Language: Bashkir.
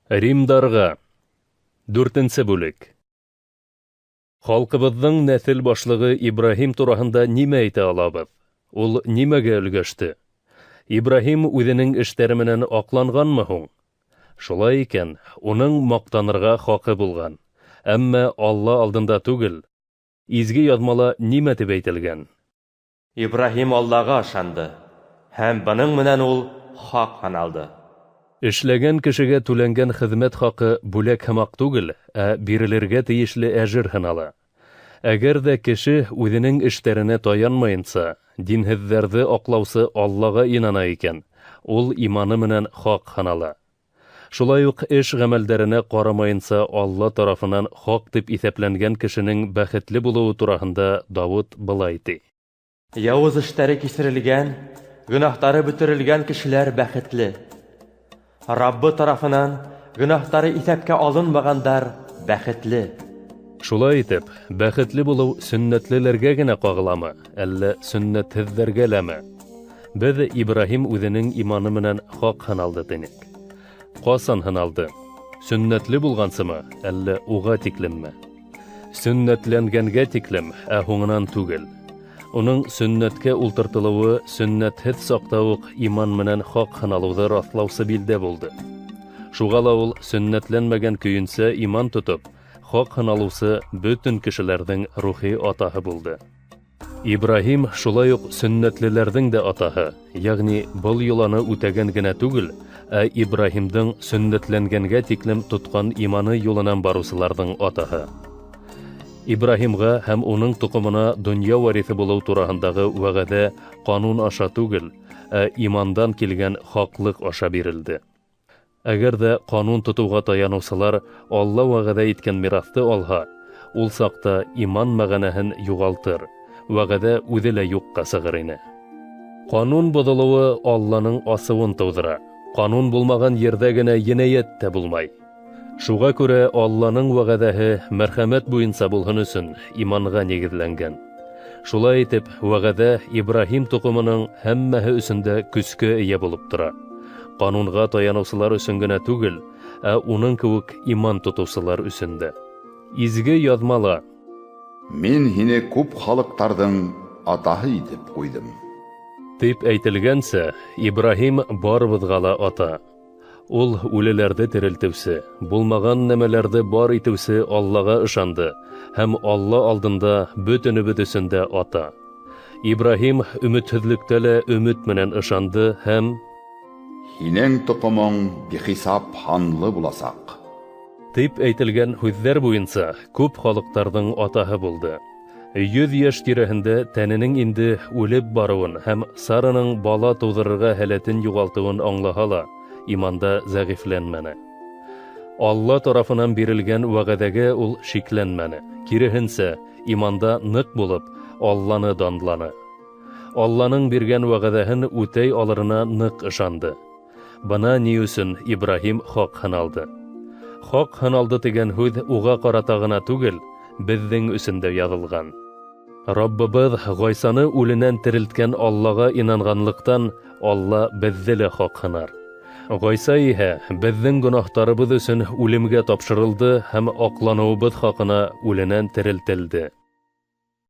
Римдарға. Дүртенсе бүлек. Халҡыбыҙҙың нәҫел башлығы Ибраһим тураһында нимә әйтә алабыҙ? Ул нимәгә өлгәште? Ибраһим үҙенең эштәре менән аҡланғанмы һуң? Шулай икән, уның маҡтанырға хаҡы булған. Әммә Алла алдында түгел. Изге Яҙмала нимә тип әйтелгән? Ибраһим Аллаға ышанды, һәм бының менән ул хаҡ һаналды. Эшләгән кешегә түләнгән хеҙмәт хаҡы бүләк һымаҡ түгел, ә бирелергә тейешле әжер һанала. Әгәр ҙә кеше үҙенең эштәренә таянмайынса, динһеҙҙәрҙе аҡлаусы Аллаға инана икән, ул иманы менән хаҡ һанала. Шулай уҡ эш ғәмәлдәренә ҡарамайынса Алла тарафынан хаҡ тип иҫәпләнгән кешенең бәхетле булыуы тураһында Дауыт былай ти: Яуыз эштәре кисерелгән, гөнаһтары бөтөрөлгән кешеләр бәхетле. Раббы тарафынан гөнаһтары иҫәпкә алынмағандар бәхетле. Шулай итеп, бәхетле булыу сөннәтлеләргә генә ҡағыламы, әллә сөннәтһеҙҙәргә ләме? Беҙ Ибраһим үҙенең иманы менән хаҡ һаналды тинек. Ҡасан һаналды? Сөннәтле булғансымы, әллә уға тиклемме? Сөннәтләнгәнгә тиклем, ә һуңынан түгел. Уның сөннәткә ултыртылыуы сөннәтһеҙ саҡта уҡ иман менән хаҡ һаналыуҙы раҫлаусы билдә булды. Шуға ла ул сөннәтләнмәгән көйөнсә иман тотоп, хаҡ һаналыусы бөтөн кешеләрҙең рухи атаһы булды. Ибраһим шулай уҡ сөннәтлеләрҙең дә атаһы, йәғни был йоланы үтәгән генә түгел, ә Ибраһимдың сөннәтләнгәнгә тиклем тотҡан иманы юлынан барыусыларҙың атаһы. Ибраһимға һәм уның тоҡомона донъя вариҫы булыу тураһындағы вәғәҙә ҡанун аша түгел, ә имандан килгән хаҡлыҡ аша бирелде. Әгәр ҙә ҡанун тотоуға таяныусылар Алла вәғәҙә иткән мираҫты алһа, ул саҡта иман мәғәнәһен юғалтыр, вәғәҙә үҙе лә юҡҡа сығыр ине. Ҡанун боҙолоуы Алланың асыуын тыуҙыра. Ҡанун булмаған ерҙә генә енәйәт тә булмай. Шуға күрә Алланың вәғәҙәһе мәрхәмәт буйынса булһын өсөн иманға нигеҙләнгән. Шулай итеп, вәғәҙә Ибраһим тоҡомоноң һәммәһе өсөн дә көскә эйә булып тора. Ҡанунға таяныусылар өсөн генә түгел, ә уның кеүек иман тотоусылар өсөн дә. Изге Яҙмала: Мин һине күп халыҡтарҙың атаһы итеп ҡуйҙым. Тип әйтелгәнсә, Ибраһим барыбыҙға ла ата. Ул үлеләрҙе терелтеүсе, булмаған нәмәләрҙе бар итеүсе Аллаға ышанды һәм Алла алдында бөтөнөбөҙ өсөн дә ата. Ибраһим өмөтһөҙлөктә лә өмөт менән ышанды һәм Һинең тоҡомоң бихисап һанлы буласаҡ. Тип әйтелгән һүҙҙәр буйынса күп халыҡтарҙың атаһы булды. 100 йәш тирәһендә тәненең инде үлеп барыуын һәм Сараның бала тыуҙырырға һәләтен юғалтыуын аңлаһа ла, иманда зәғифләнмәне. Алла тарафынан бирелгән вәғәҙәгә ул шикләнмәне. Киреһенсә, иманда ныҡ булып, Алланы данланы. Алланың биргән вәғәҙәһен үтәй алырына ныҡ ышанды. Бына ни өсөн Ибраһим хаҡ һаналды. Хаҡ һаналды тигән һүҙ уға ҡарата ғына түгел, беҙҙең өсөн дә яҙылған. Раббыбыҙ Ғайсаны үленән терелткән Аллаға инанғанлыҡтан, Алла беҙҙе лә хаҡ һанар. Ғайса иһә беҙҙең гонаһтарыбыҙ өсөн үлемгә тапшырылды һәм аҡланыуыбыҙ хаҡына үленән терелтелде.